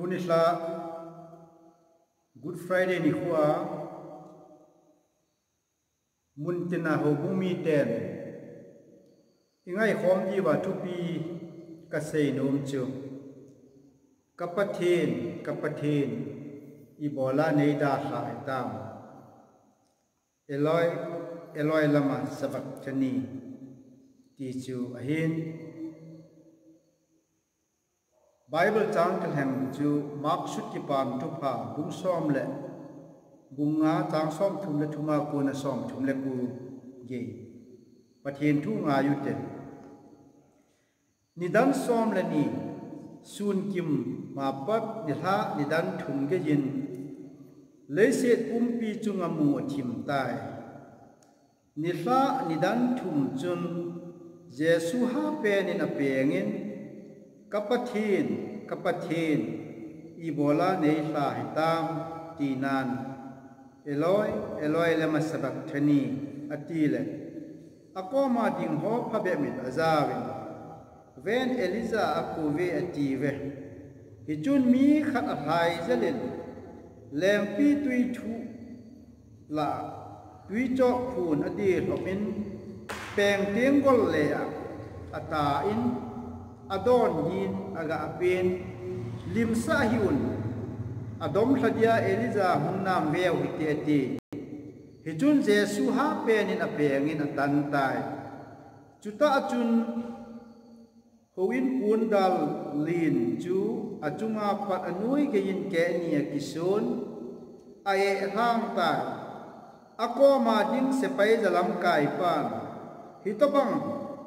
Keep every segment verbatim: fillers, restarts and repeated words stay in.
Tuni lha Good Friday nikho a, muntina houbung miten ingaikhom diuva thupi kasei nom chu, Ka Pathen, ka Pathen, ibola neidalhah hitam? Eloi, Eloi, lama sabachthani, ti chu ahin. Bible chang kalheng chu Mark sut Kipana Thupha bung som le bung nga chang somthum le thum a kona somthum le ko gei. Pathen thu ngai ute. Nidan som le ni, sunkim a pat nilhah nidan thum geiyin leiset pumpi chunga mu athim tai. Nilhah nidan thum chun Jesu hapen in apengin, Ka Pathen, ka Pathen, ibola neilha hitam, tinan, Eloi, Eloi, lama sabachthani, atile, akoma ding ho phabep in ajauvin, Ven, Elijah akouve, atiuve. Hichun mi khat alhai jelin, lengpitwi thuh lah a twichoh phun adih lhopin, peng tenggol le a atain, adon din agah pen, Limsah hih un, adom lha dia Elijah hung nam veu hite, ati. Hichun Jesu hapen in apengin atan tai. Chutah chun houin pondal lin chu achunga pat anoi geiyin kehni akisun, a-eh lhang tai. Akoma ding sepai jalamkaipan, Hitobang,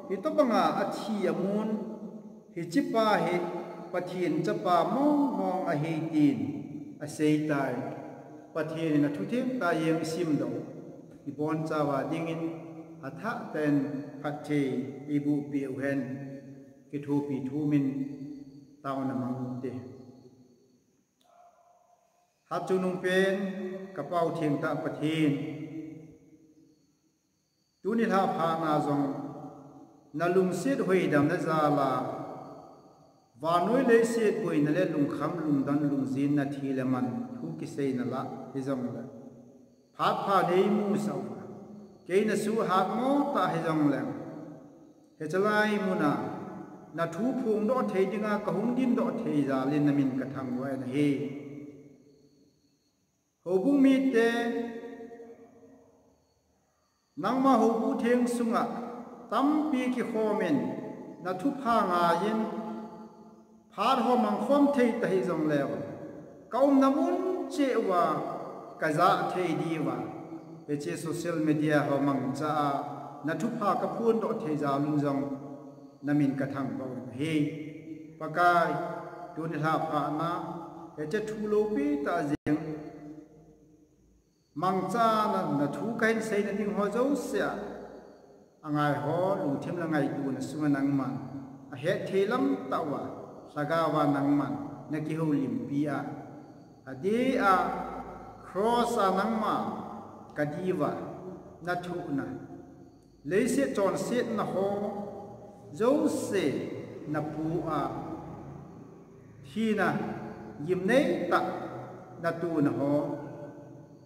hitobanga athi amun, hichepa hi Pathen Chapa mongmong ahi, tin aseitai. Pathen in athutheng tah jeng isimdoh, ibonchauva dingin athah tah in phatthei eiboh peh uhen. Kithopi thumin taona mang ute. Hatchungnungpen, ka Pa-u thengtah Pathen, tuni lha phatna jong nalungset hoidamna jal a, vannoi leiset boina le lungkham lungdon lungjinna, thi le man thu kiseina lah hijongle, phat pha neimusah uva, kei nasuhhat mo tah hijongle, hichelai muna nathu phongdoh thei dinga kahung dindoh thei jal in namin kathangvah in ahi. Houbung mite, nangma houbu theng sunga tampi kikhomin nathupha ngaiyin, phat ho mangkhom thei tahijongleu, kaumna mun cheh uva kajah thei diuva, hiche social media ho mangcha a nathupha kaphondoh thei jal un jong namin kathangvah u ahi. Pakai, tuni lha phatna, hiche thu loupi tah jeng, mangchana nathu kahin seina ding ho jouse a, angai ho lungthim le ngaitona sunga nangman ahetthei lam tah uva, lhagaova nangman nakihoulimpi a, adeh a cross a nangma kadiuva nathohna, leiset chonsetna ho jouse napu a, thina gimnei tah natona ho,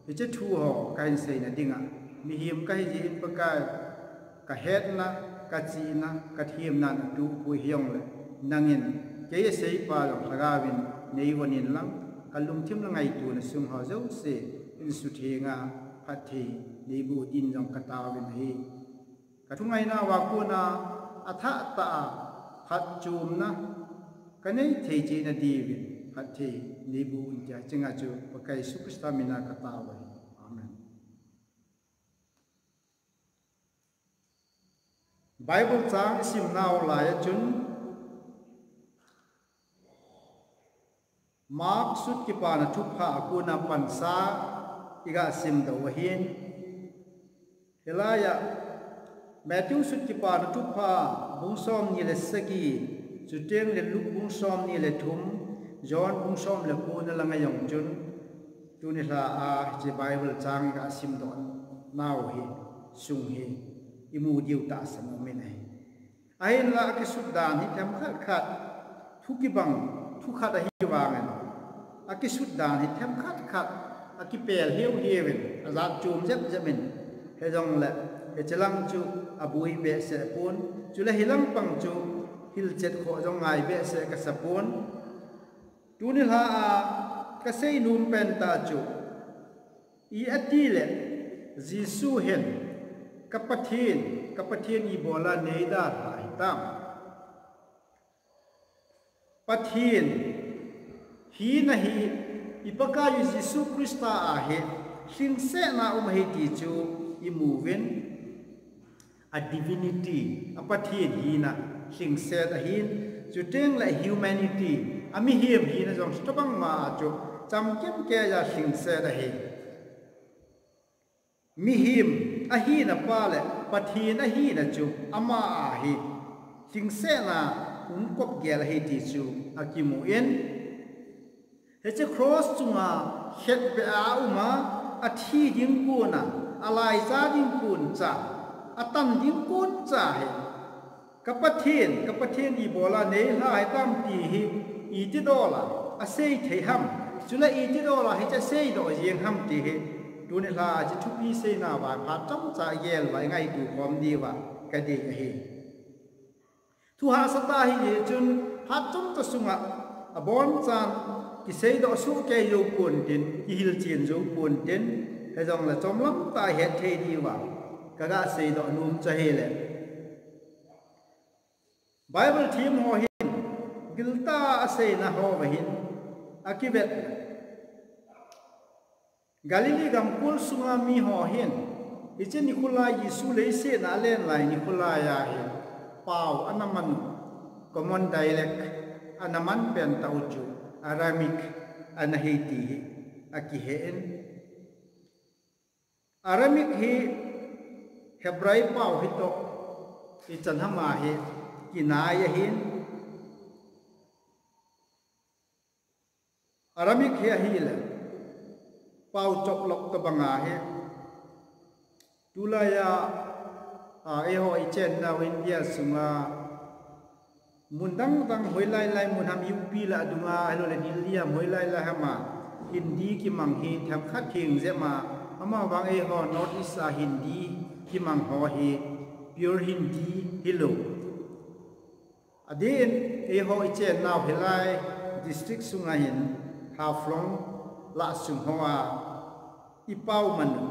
hiche thu ho kahin seina dinga mihem kahi jeh in Pakai, kahetna, kachihna, kathemna natohpoi hijongle, nangin kei aseipa jong lhagaovin neivon inlang, kalungthim le ngaitona sung ho jouse in suthenga phatthei neiboh din jong kataovin ahi. Kathungainauva kona athahtah a phatchomna kanei thei chehna diuvin phatthei neiboh un tia chenga chu Pakai Jesu Christa mina katao ahi. Amen. Bible chang isimnau laiya chun Mark sut Kipana Thupha a kona pansa iga simdoh u ahin. Hilaiya Matthew sut Kipana Thupha bung somni le sagi, chutengle Luke bung somni le thum, John bung som le ko na langa jong chun, tuni lha a hiche Bible chang iga simdoh nau hi, sung hi imu diu tahsan umin ahi. Ahinla akisut dan hi themkhat khat thu kibang, thu khat ahi vangin, akisut dan hi themkhat khat akipel hiu hiuvin, ajat chom jep jep in, hijongle hichelang chu aboi behseh pon, chule hilang pang chu hilchet khoh jong ngai behseh kasa pon. Tuni lha a kasei nom pen tah chu, i atile Jesu hin, Ka Pathen, ka Pathen, ibola neidalha hitam? Pathen hina hi, i Pakaiyu Jesu Christa a hi lhingsetna um ahi ti chu imuvin, a divinity, a Pathen hina lhingset ahin, chutengle humanity, a mihem hina jong chutobang ma a chu chamkim keiya lhingset ahi. Mihem ahina pa le Pathen ahina chu ama a hi lhingsetna umkop gel ahi ti chu akimun, hiche cross chunga khetbeh a auma, athi ding kona, alaicha ding koncha, atan ding koncha hi, Ka Pathen, ka Pathen, ibola neilha hitam ti hi itidola asei thei ham, chule itidola hiche seidoh jeng ham ti hi tuni lha a hiche thupi seina uva phat chomcha igel uva ingaito khom diuva kadei ahi. Thu hahsa tah ahi jeh chun phat chomcha sunga abonchan kiseidoh sohkei jou pontin, kihilchen jou pontin, hijongle chomlam tah a het thei diuva kaga seidoh nom chu ahile, Bible them ho hin giltah a aseina houva hin akivet, Galilee gamkol sunga miho hin hiche nikho lai, Jesu leiset a alen lai nikho lai a hi pao ana man u, common dialect ana man pen tah u chu Aramaic ana hi ti hi akihen. Aramaic hi Hebrai pao hitoh ichan hama hi kinai ahin. Aramaic hi ahile pao choplop tobanga hi, tulaiya, a, eiho ichennau India sunga mun dang dang, hoilai lai mun ham, U P lah dunga ahiloule Delhi ham, hoilai lai hama Hindi kimang hi themkhat theng jep a, amavang eiho North East a Hindi kimang ho hi pure Hindi hilou. Adeh in eiho ichennau hilai district sunga hin Haflong lah sung hoa ipao man u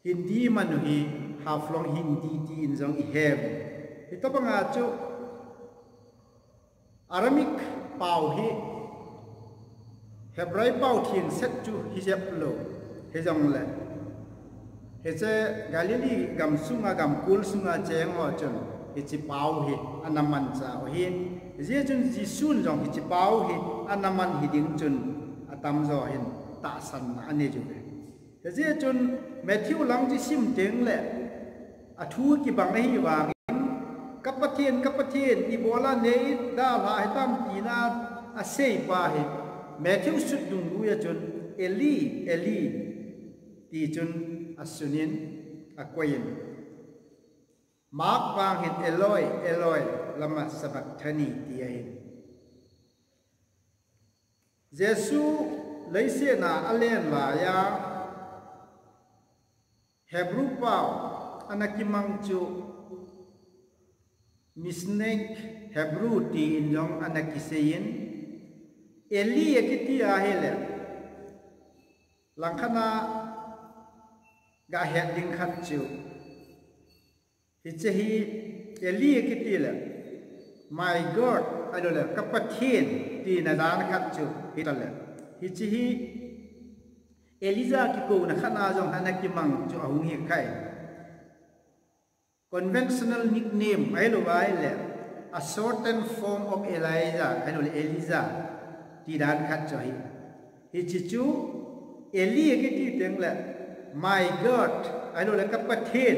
Hindi man u hi Haflong Hindi tin jong iheuvin. Hitobanga chu Aramaic pao hi Hebrai pao thengset chu hijep lou, hijongle hiche Galilee gamsunga, gamkol sunga chengho chun hiche pao hi ana manchah u ahin. Hijeh chun Jesun jong hiche pao hi ana man hiding chun atamjo hin tahsanna anei uve. Hijeh chun Matthew lang chu isim tengle athu kibang ahivangin, Ka Pathen, ka Pathen, ibola neidalha hitam, tina aseipa hi Matthew sut dungjuiya chun, Eli, Eli, tichun asunin, akoiyin, Mark vang hin, Eloi, Eloi, lama sabachthani, ti ahin. Jesu leiset a alen laiya Hebrew pao ana kimang chu Mishnaic Hebrew tin jong ana kiseiyin, Eli akiti ahile, langkhat a gahet ding khat chu, hiche hi Eli akitile, My God, ahiloule ka Pathen tina dan khat chu hitale, hiche hi Elijah kikouna khat a jong ana kimang chu ahung hikhai. Conventional nickname ahilou ahile, a shortened form of Elijah, ahiloule Elijah ti dan khat chu ahi. Hiche chu Eli akiti tengle, My God, ahiloule ka Pathen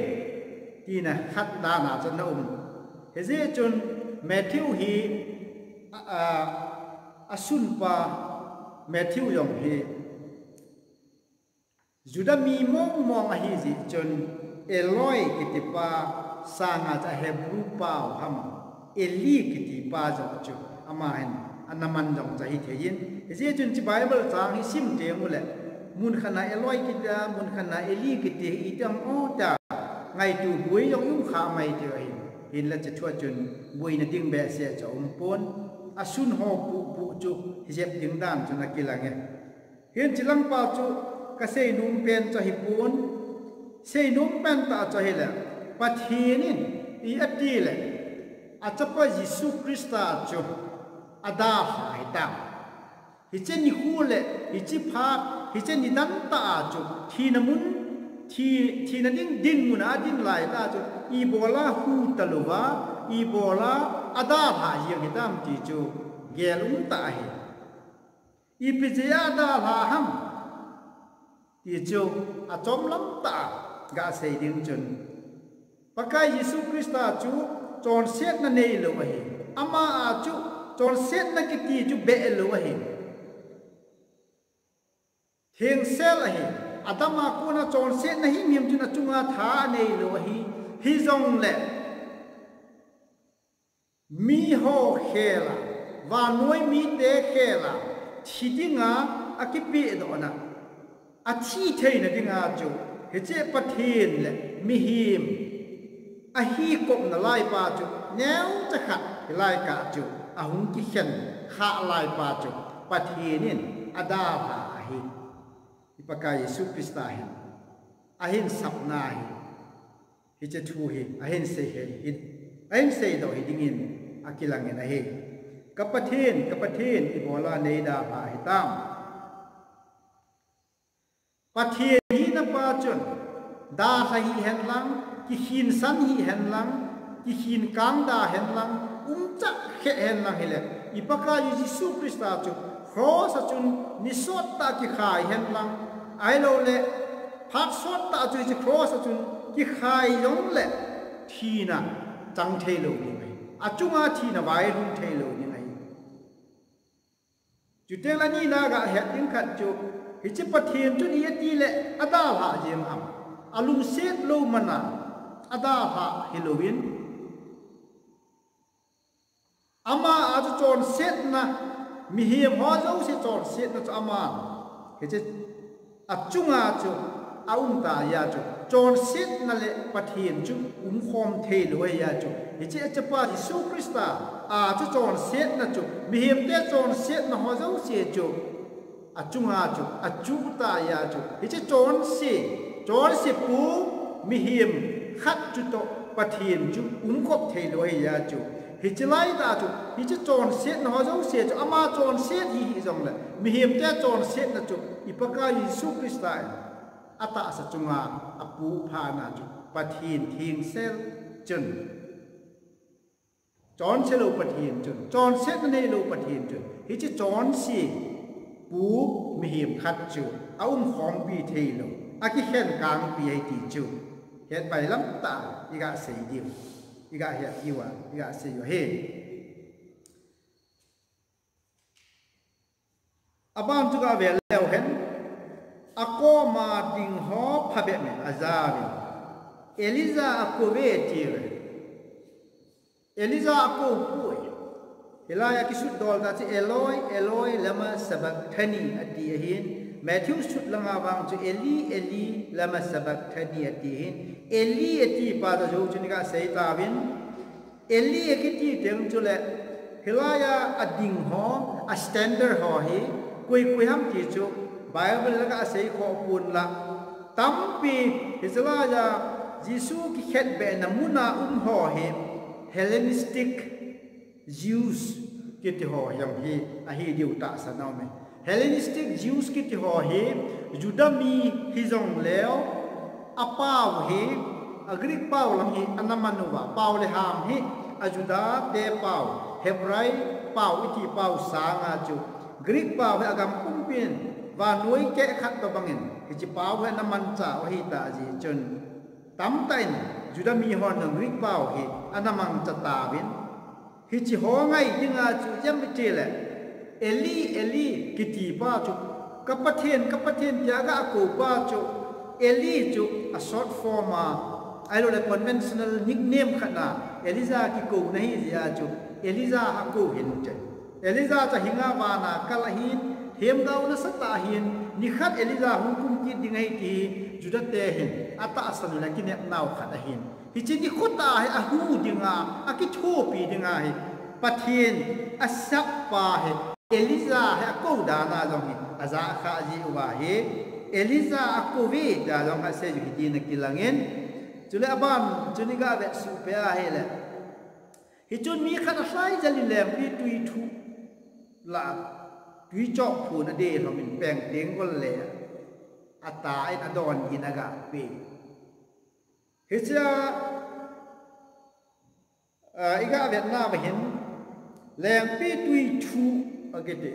tina khat dan a chu ana um. Hijeh chun Matthew hi, a, a, asunpa Matthew jong hi Juda mi mong mong ahijeh chun Eloi kitipa sanga chu Hebrew pao ham, Eli kitipa joh chu ama hin ana man jong chu ahi thei in. Hijeh chun hiche Bible chang hi sim teng uleh, mun khat na Eloi kiti a, mun khat na Eli kiti hi iti ham o tia ngaito boi jong um kha mai thei ahi. Hinlah hiche thu a chun boina ding behseh chu aumpon. Asun ho pupu chu hijep ding dan chun akilang e. Hiche langpa chu kaseinom pen chu ahipon. Seinom pen tah chu ahileh, Pathen in i ati leh, achapa Jesu Christa chu adalha hitam. Hiche nikho leh hiche phat, hiche nidan tah a chu thina mun, thi, thina ding dinmun a adin lai tah chu ibola hu talouva, ibola adalha jeng hitam ti chu gel umtah ahi. Ipi jeh a adalha ham ti chu achomlam tah a gasei ding chun, Pakai Jesu Christa chu chonsetna neilou ahi. Ama a chu chonsetna kiti chu behlou ahi. Thengsel ahi. Adam a kona chonsetna himhim chun achunga tha aneilou ahi. Hijongleh miho khel a, vannoi mite khel a thi dinga akipehdohna, athi theina dinga chu hiche Pathen leh mihem ahi kopna laipa chu neocha khat hilai kah chu ahung kikhen khah laipa chu Pathen in adalha ahi. I Pakai Jesu Christa hin ahin sapna hi, hiche thu hi ahin sei hi, hi, ahin seidoh hi dingin akilang in ahi. Ka Pathen, ka Pathen, ibola neidalha hitam. Pathen hina pa chun dalha hihen lang, kikhinsan hihen lang, kikhin kangda hen lang, umcha khe hen lang hileh, i Pakai Jesu Christa chu cross a chun nisot tah kikhai hen lang, ahilouleh phat sot tah chu hiche cross a chun kikhai jongleh thina chang theilou ding ahi. Achunga thina vailhung theilou ding ahi. Chuteng leh anina gahet ding khat chu, hiche Pathen chun i ati leh adalha jeng ham. Alungset lou mana adalha hilouvin, ama a chu chonsetna, mihem ho jouse chonsetna chu ama, hiche achunga chu aumta jeh a chu chonsetna leh Pathen chu umkhom theilou ahi jeh a chu, hiche achapa Jesu Christa a chu chonsetna chu, mihemte chonsetna ho jouse chu achunga chu achuhta jeh a chu, hiche chonse, chonsepu mihem khat chutoh Pathen chu umkhom theilou ahi jeh a chu, hiche laitah chu hiche chonsetna ho jouse chu ama chonset hi hijongleh mihemte chonsetna chu i Pakai Jesu Christa in atahsa chunga apuphana chu Pathen thengsel chun, chonselou Pathen chun, chonsetna neilou Pathen chun hiche chonsepu mihem khat chu aumkhompi theilou, akikhen kangpi ahi ti chu hetpai lamtah a iga sei diu, iga het diu a, iga sei u ahi. Aban chu gave leu hen, akoma ding ho phabep in ajauvin, Elijah akouve atiuve. Elijah akoupoi. Hilai a kisutdol tah chu Eloi, Eloi, lama sabachthani ati ahin, Matthew sut langa vang chu Eli, Eli, lama sabachthani ati ahin, Eli atipa toh jou chun iga sei tauvin, Eli akiti teng chuleh, hilai a ading ho, a standard ho hi koi koi ham ti chu Bible a gasei khoh pon lah, tampi hiche lai a Jesu kikhetbehna muna um ho hi Hellenistic Jews kiti ho jong hi ahi diu tahsan aume. Hellenistic Jews kiti ho hi Juda mi hijongleu, apao hi a Greek pao lang hi ana man uva, pao le ham hi a Juda te pao, Hebrai pao iti pao sanga chu Greek pao hi agam pumpin vannoi keh khat tobangin hiche pao hi ana manchah u ahitah jeh chun, tamtah in Juda mi hon jong Greek pao hi ana mangcha tauvin, hiche ho ngai dinga chu ijemtileh, Eli, Eli kitipa chu, ka Pathen, ka Pathen tia gakoupa chu, Eli chu a short form a, ahilouleh conventional nickname khat a Elijah kikouna ahijeh a chu Elijah akou hinte. Elijah chu ahinga vana kal ahin, themgao nasatah ahin, nikhat Elijah hung kum kit ding ahi ti hi Judah te hin atahsan u le akinepnau khat ahin. Hiche nikho tah hi ahu dinga, akithopi dinga hi Pathen asappa hi Elijah hi akou dan a jong hi ajah khah jeh uva hi Elijah akou ve tia jong asei u hi tin akilangin. Chule aban chun iga vetsuh peh ahile, hichun mi khat alhai jel in lengpitwi thuh lah a twi chop phun adelhom in peng tenggol le atah in adon in aga pe. Hichea iga vetna uva hin lengpitwi thuh akiti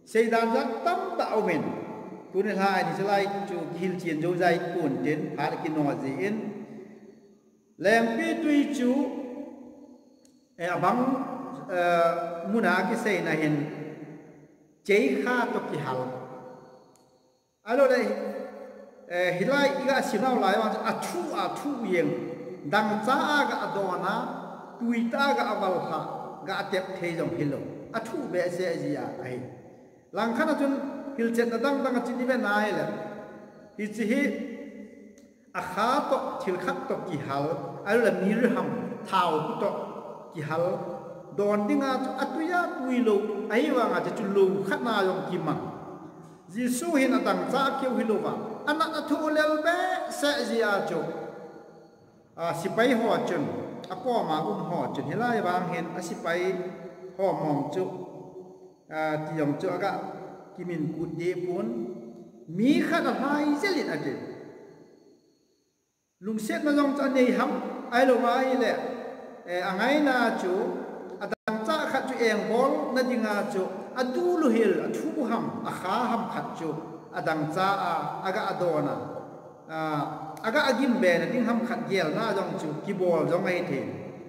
seidan jat tamtah aumin, tuni lhai in hiche lai chu kihilchen jou jeng pon tin phat akino jin, lengpitwi chu abang muna kiseina hin cheikha toh kihal. Ahiloule hilai iga simnau lai vang chu athuh athuh jeng, dangchah a ga don a, twitah a ga val lhah, ga tep thei jong hilou, athuh behseh jeh a ahi. Langkhat a chun hilchetna dangdang a chun ive nahile, hiche hi akha toh thil khat toh kihal, ahiloule mirham thao toh kihal, don dinga chu atwi a twilou ahivanga chu lou khat na jong kimang. Jesu hin adangchah keu hilouva, anat athoh lel behseh jeh a chu sepai ho chun, akoma um ho chun, hilai vang hin asepai ho mong chu ti jong chu aga kimin kut deh pon, mi khat alhai jel in ati. Lungsetna jong chu anei ham, ahilou ahile angaina chu adangchah khat chu engbolna dinga chu aduhlouhel athu ham, akha ham khat chu adangchah a aga don a, aga gimbe na ding ham khat gelna jong chu kibol jong ahithei.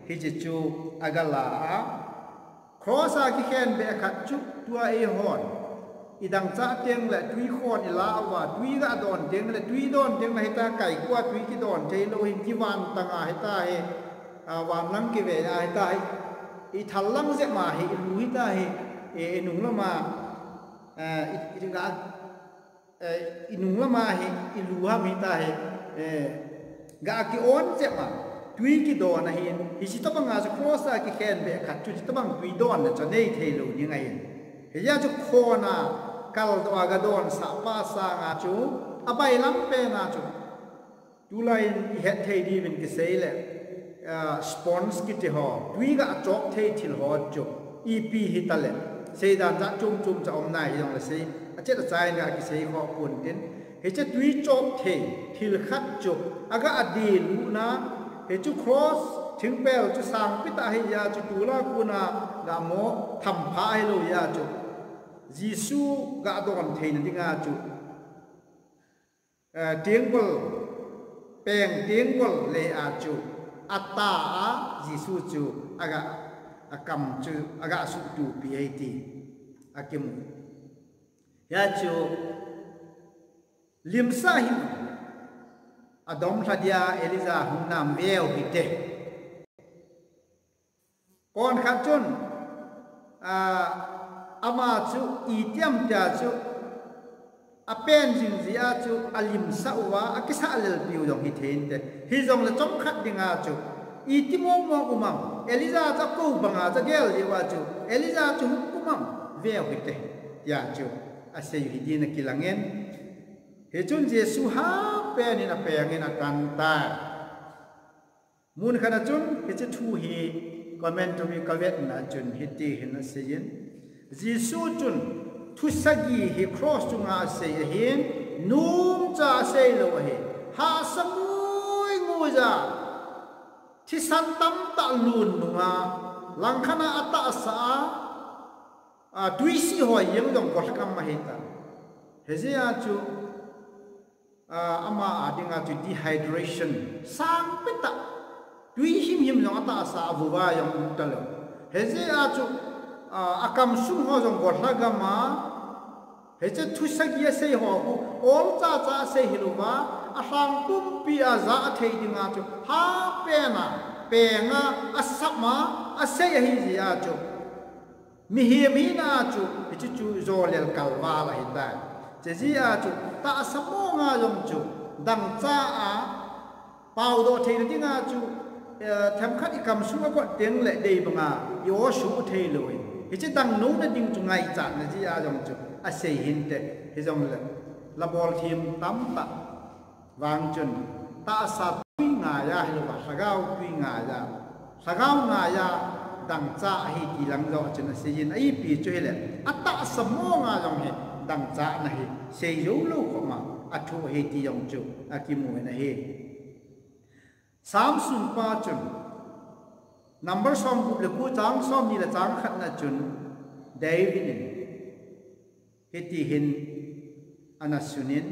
Hiche chu aga la a, cross a kikhenbeh khat chu tua eihon idangchah tengle twi khon ila uva, twi ga don tengle, twi don tengle hita kaiku a twi kidon theilou hin kivan tanga hita hi, vanlang kive a hita hi, ithal lang jep ma hi, ilu hita hi, inung lama, i, i, inung lama hi, ilu ham hita hi, ga ki-on jep a, twi kidon ahin, hiche tobanga chu cross a kikhenbeh khat chu hitobang twi donna chu anei theilou ding ahin. Hijeh a chu khon a kaldoh a ga donsah pa sanga chu abailam pen a chu tulai in ihet thei diuvin kiseile sponge kiti ho, twi ga chop thei thil ho chu ipi hitale, seidan jat chom chom chu aum nai hijongle sei, achet achai in ga kisei khoh pon tin, hiche twi chop thei thil khat chu aga deluna, hichu cross thingpel chu sangpi tah ahijeh a chu tula kona ga mo thampha ahilou jeh a chu Jesu ga don theina dinga chu tenggol, peng tenggol le a chu atah a Jesu chu aga, akam chu aga suhtupi ahi ti akimu. Hia chu limsah hih un, adom lha dia Elijah hung nam veu hite. Konkhat chun ama chu itiham tia chu apen jing jeh a chu alimsah uva akisah lelpiu jong hitheinte. Hijongle chomkhat dinga chu iti mong mong um am, Elijah chu akou banga chu agel jeh uva chu Elijah chu hung um am, veu hite, tia chu asei u hi din akilangin. Hichun Jesu hapen in apengin atantai. Mun khat a chun hiche thu hi commentary kavetna a chun hiti hin aseiyin, Jesu chun thu sagi hi cross chunga asei ahin, nomcha aseilou ahi. Hahsa ngui nguija, thisan tamtah lun nunga, langkhat a atahsa a twisi ho jeng jong golhagam ahitai. Hijeh a chu ama a dinga chu dehydration, sangpi tah, twi himhim jong atahsa a avuva jong um talou. Hijeh a chu akam sung ho jong golhagam a, hiche thu sagi asei ho khu olchacha asei hilouva, alhang pumpi a jah athei dinga chu hapen a, peng a, asap a asei ahijeh a chu Mihem hina chu, hichu chu jolel kalval ahitai. Chejeh a chu, tahsa monga jong chu, dangcha a, paodoh theina dinga chu, eh, themkhat i kamsunga got teng le dei banga, i o suh theilou in. Hiche dangnouna ding chu ngaichatna jeh a jong chu, asei hinte, hijongle, labol them tamtah. Vang chun, tahsa tui ngaiya hilouva, lhagao tui ngaiya, lhagao ngaiya, dangcha ahi ti lang jong chun aseiyin, a ipi chu hile, atahsa monga jong hi, dangchana hi, seijou lou khoma, athu ahi ti jong chu, akimun ahi. Sam sunpa chun, Number somgup le ko chang somni le chang khatna chun, David in, hiti hin ana sunin,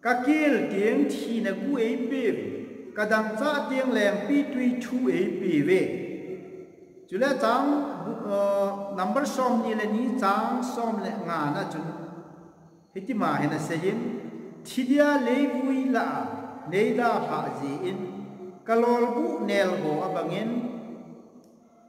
kakel teng thina gu eipeuve, kadangchah teng lengpitwi thu eipeuve. Chule chang, uh, Number somni le ni chang som le ngana chun, hitima hin aseiyin, thidia leivui lah a neidalhah jeh in, kalolbuh nelho abangin,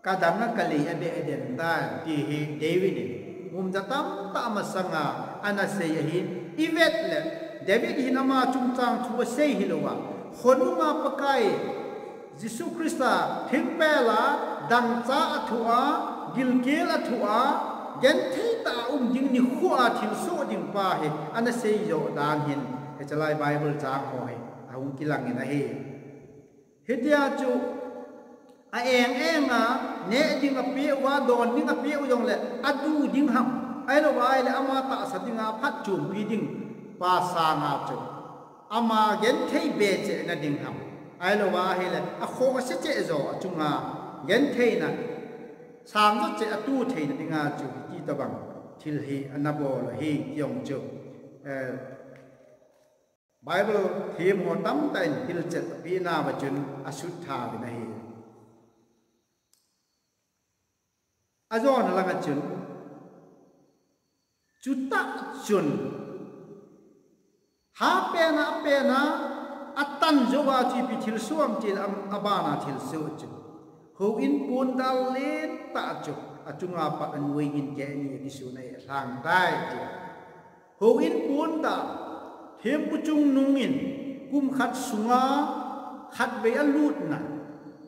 kadanga kalei abeh den tai, ti hi David in, mumja tamtah masanga, ana sei ahin, ivet le, David hin ama chungchang thu asei hilouva, khonunga Pakai, Jesu Christa, thingpel a, dangcha athu a, gilkel athu a, genthei tah a um ding nikho a thilsoh ding pa hi, ana seijoh dan hin, hichelai Bible chang ho hi, ahung kilangin ahi. Hitia chu, a eng enga, neh ding apeh uva, don ding apeh u jongle, adu ding ham, ahilouva ahile ama tahsa dinga phatchompi ding pa sanga chu, ama genthei be chehna ding ham, ahilouva ahile, akhohse cheh jo achunga, gentheina, sangjo cheh atu theina dinga chu, hitobang thil hi ana bol ahi, ti jong chu, eh, Bible themho tamtah in hilchet apehnauva chun asut thauvin ahi. Ajona langa chun, chutah chun, hapena, apena, atan jouva chu ipi thilsoh ham tile, abana thilsoh chu, houin pondal lentah chu, achunga pat anoiyin keh ni akisun ahi lhang tai chu. Houin pondal, thempu chungnung in, kum khat sunga, khatvei alutna,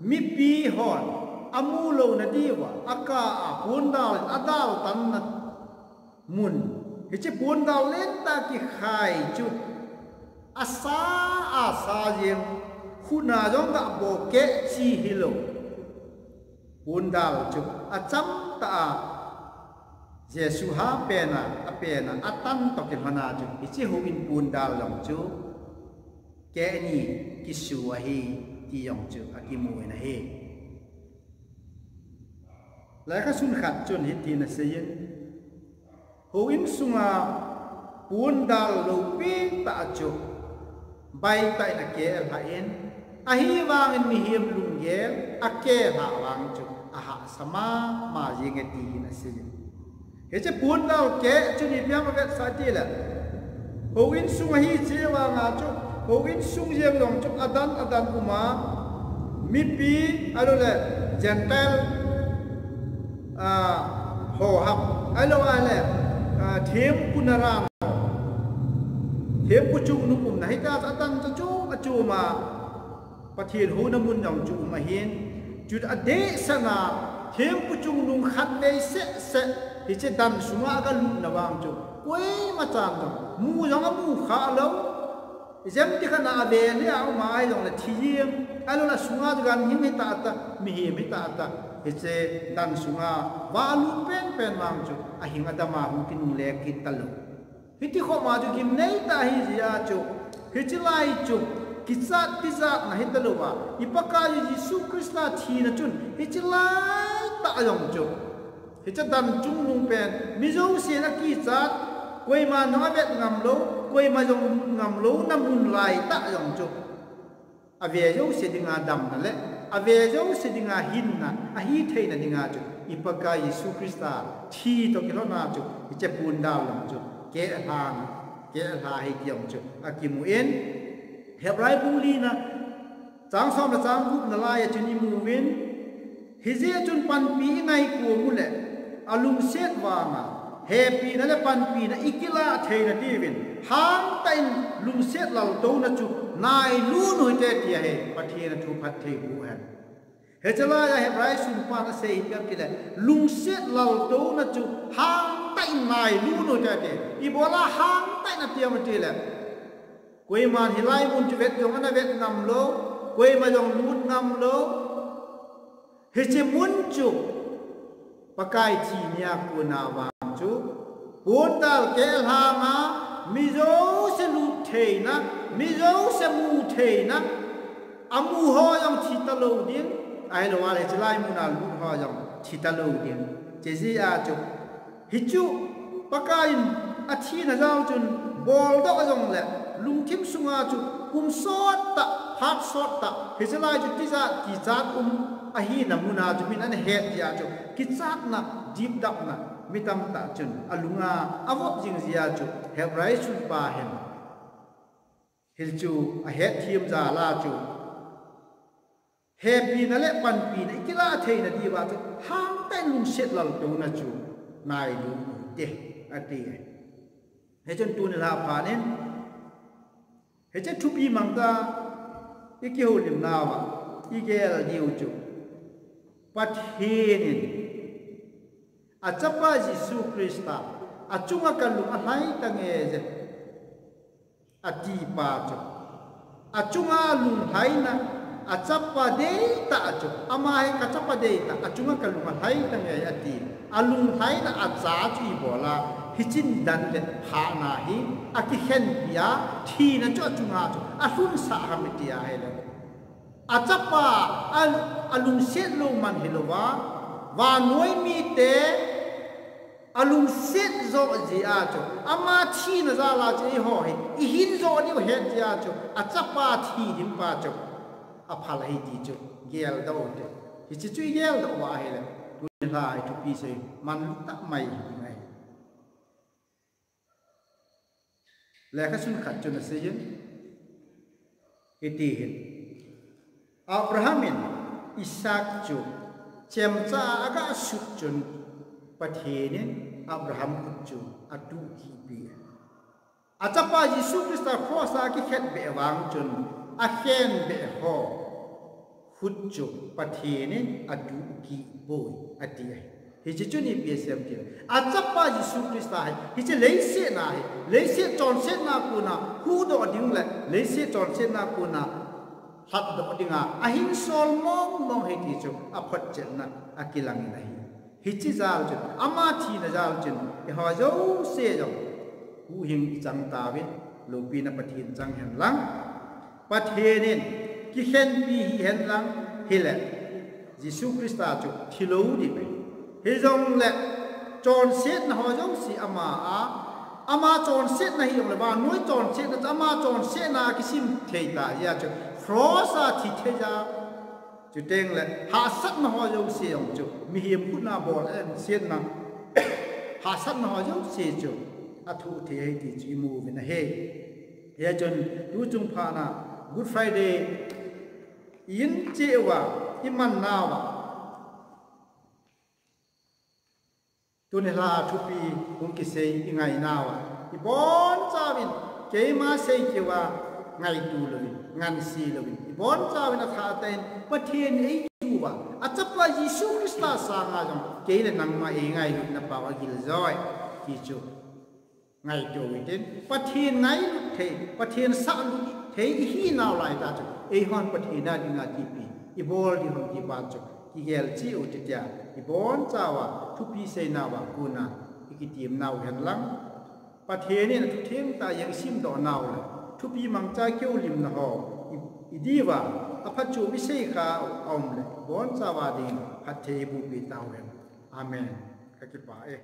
mipi hon, amu louna diuva, akah a pondal in adaltanna mun, hiche pondal lentah kikhai chu, asa, asa jeng, khutna jong gah bo keh chi hilou. Pondal chu, achamtah a, Jesu hapena, apena, atan toh kilhona chu, hiche houin pondal jong chu, keh ni kisu ahi, ti jong chu, akimun ahi. Lekhasun khat chun hitin aseiyin, houin sunga pondal loupi tah chu, baitah in akelhah in, ahivangin mihem lunggel akelhah vang chu, ahahsa mama jenge tin aseiyin. Hiche pondal keh chu ipi ham avetsah tile, houin sung ahi jeh vanga chu, houin sung jeng jong chu adan adan uma, mipi, ahiloule, Gentile, ah, ho ham, ahilou ahile, ah, thempu naran ho, thempu chungnung umna, hitia chu adan chu achom achom a, Pathen houna mun jong chu um ahin, chu adehset a, thempu chungnung khatvei sehseh, hiche dan sunga agalutna vang chu, koimachan jong, mu jong amu khalou, ijemti khat a ave lheh a um ahijongle thi jeng, ahiloule asunga chu ganhing hitah tah, mihem hitah tah, hiche dan sunga, va alut penpen vang chu, ahing adama hung kinungle kit talou. Hiti khoma chu gimnei tah ahijeh a chu, hiche lai chu, kichat tijatna hitalouva, i Pakaiyu Jesu Christa thina chun, hiche laitah jong chu, hiche dan chungnung pen, mi jousen akichat, koiman jong avet ngamlou, koima jong ngamlouna mun laitah jong chu, ave jouse dinga damna le, ave jouse dinga hinna, ahitheina dinga chu, i Pakai Jesu Christa thi toh kilhona chu, hiche pondal jong chu, kehlhang, kehlha ahi ti jong chu, akimun, Hebrai bung lina, chang som le chang gupna laiya chun imuvin, hijeh chun panpi ingaikom uleh, alungset vanga hepina le panpina ikilah theina diuvin, hangtah in lungset laltouna chu nailut u hite tia hi Pathen a thu phattheiboh hen. Hichelai a Hebrai sunpan asei ipi ham tile, lungset laltouna chu hangtah in nailut u hite ati. Ibola hangtah in ati ham tile, koiman hilai mun chu vet jong ana vet ngam lou, koima jong lut ngam lou. Hiche mun chu Pakai thi nia kona vang chu, pontal kelhanga mi jouse lut theina, mi jouse mu theina, amu ho jong thi talou ding, ahilou le hichelai muna lut ho jong thi talou ding. Hiche jeh a chu, hichu Pakaiyin athina jal chun boldoh jongle, lungthim sunga chu kum sottah, phat sottah, hichelai chu tijat kichat um ahina muna chu min ana het jeh a chu, kichatna dipdapna mi tamtah chun alunga avop jing jeh a chu Hebrai sunpa hin hichu ahetthem jal a chu, hepina le panpina ikilah theina diuva chu hangtah in lungset laltouna chu nailut u hite ati. Hichun tuni lha phat in, hiche thupi mangcha ikihoulimnauva igel diu chu, Pathen in achapa Jesu Christa achunga kalung alhai tange je atipa chu, achunga lunglhaina, achapa deitah chu, ama hi kachapa deitah, achunga kalung alhai tange ati. Alunglhaina acha chu ibola, hiche dan le hahna hi akikhenpi a, thina chu achunga chu alhunsah ham iti ahile, achapa a, alungset lou man hilouva, vannoi mite alungset joh jeh a chu, ama thina jal a chu eiho hi ihin joh diu het jeh a chu, achapa thi dingpa chu aphal ahi ti chu geldoh u hite. Hiche chu igeldoh uva ahile, tuni lha a ithupi sei manlu tah mai hi ngai. Lekhasun khat chun aseiyin, hiti hin, Abraham in Isaac chu chemcha a aga sut chun, Pathen in Abraham khut chu atuhkihpeh. Achapa Jesu Christa cross a akikhetbeh vang chun, akhenbeh ho khut chu Pathen in atuhkihpoi ati ahi. Hiche chun ipi asei em tile, achapa Jesu Christa hi hiche leiset a hi, leiset chonsetna kona huhdoh ding le leiset chonsetna kona lhatdoh dinga ahinsol mongmong ahi ti chu aphotchetna akilangin ahi. Hiche jal chun, ama thina jal chun eiho jouse jong huhhing ichang tauvin, loupina Pathen chang henlang, Pathen in kikhenpi hih henlang, hile Jesu Christa chu thilou ding ahi. Hijongle chonsetna ho jouse ama a, ama chonsetna hijongle, vannoi chonsetna chu ama chonsetna kisim thei tah jeh a chu cross a thi thei jeh a, chutengle hahsatna ho jouse jong chu, mihem khutna bol ensetna, hahsatna ho jouse chu athoh thei ahi ti chu imu uvin ahi. Hichun tuchung phatna Good Friday in cheh uva, iman nauva, tuni lha thupi hung kisei ingai nauva, ibonchauvin keima sei keuva ngaito louvin, ngansi louvin, ibonchauvin athah tah in Pathen in eikisuh uva, achapa Jesu Christa sanga jong kei le nangma eingailutna pao agil joi ti chu ngaito uhitin, Pathen ngailut thei, Pathen sahlut thei ihinau laitah chu, eihon Pathen a dinga ipi ibol ding ham ti pa chu kigel cheh u hitia, ibonchauva thupi seinauva kona ikitemnau henlang, Pathen in athutheng tah jeng isimdoh nau le thupi mangcha kihoulimna ho i, idiuva aphatchom isei khah u aum le, ibonchauva ding phatthei ibohpeh tauhen. Amen. Kakipah e.